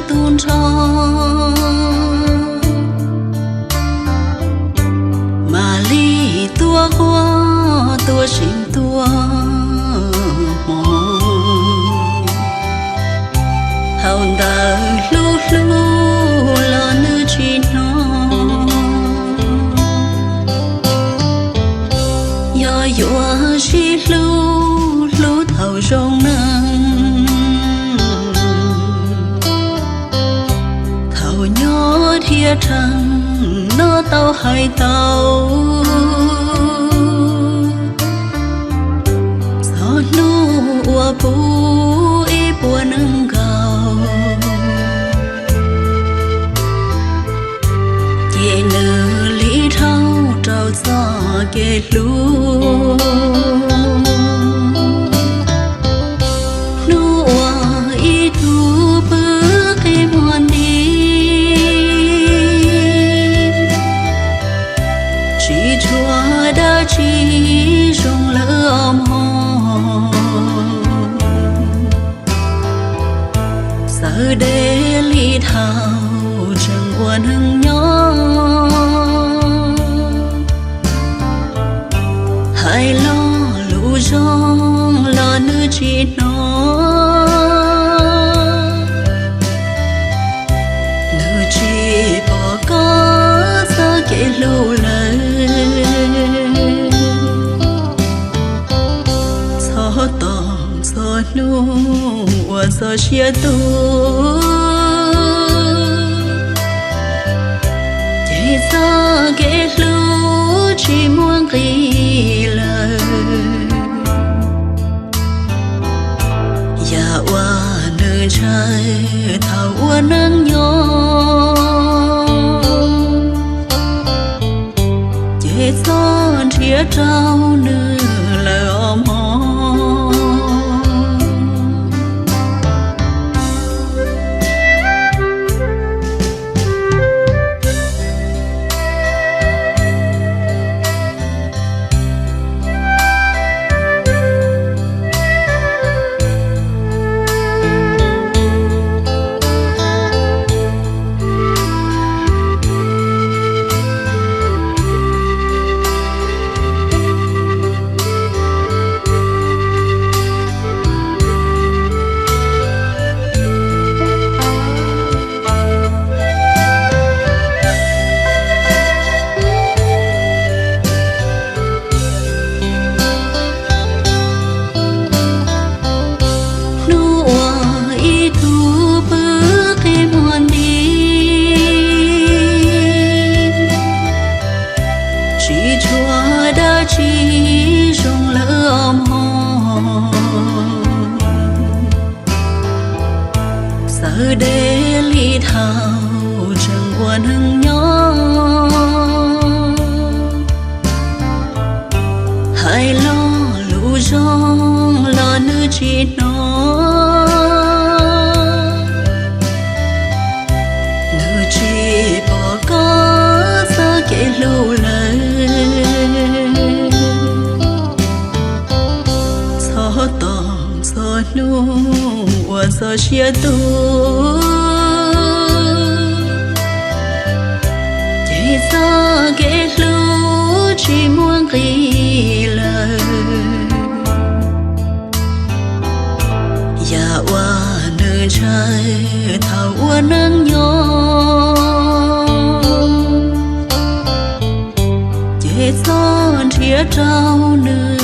tu nrho, mam li tuaj quaj tuaj seev tuaj hmo. Thaum ntawd hlub hlub los nws tsis hnov, yog yuav sib hlub hlub thaum zoo neej. Thaum nyob thiab rhees no tau hais tau, txog hnub uas puv ib puas nees nkaum, ces nws li dhau rau txoj kev hlub. Hnub uas ib tug pw qi muag nti, tsis tshua dab tsi zoo lawm os mog. Txawm deb li dhau tseem ua neeg nyob, hais lo lus zoo los nws tsis hnov. Nws tsis pom koj txoj kev hlub lawm, txog tom txog hnub uas txog siab tuag, ces txoj kev hlub tsis muaj nqis lawm. Yam uas nws ntshai thaum ua neej nyob, ces txhob nrhiav rau nws lawm os mog. Hnub uas ib tug pw qi muag nti, tsis tshua dab tsi zoo lawm os mog. Txawm deb li dhau tseem ua neeg nyob, hais lo lus zoo los nws tsis hnov. Nws tsis pom koj txoj kev hlub lawm, txog tom txog hnub uas txog siab tuag, ces txoj kev hlub tsis muaj nqis lawm. Yam uas nws ntshai thaum ua neej nyob, ces txhob nrhiav rau nws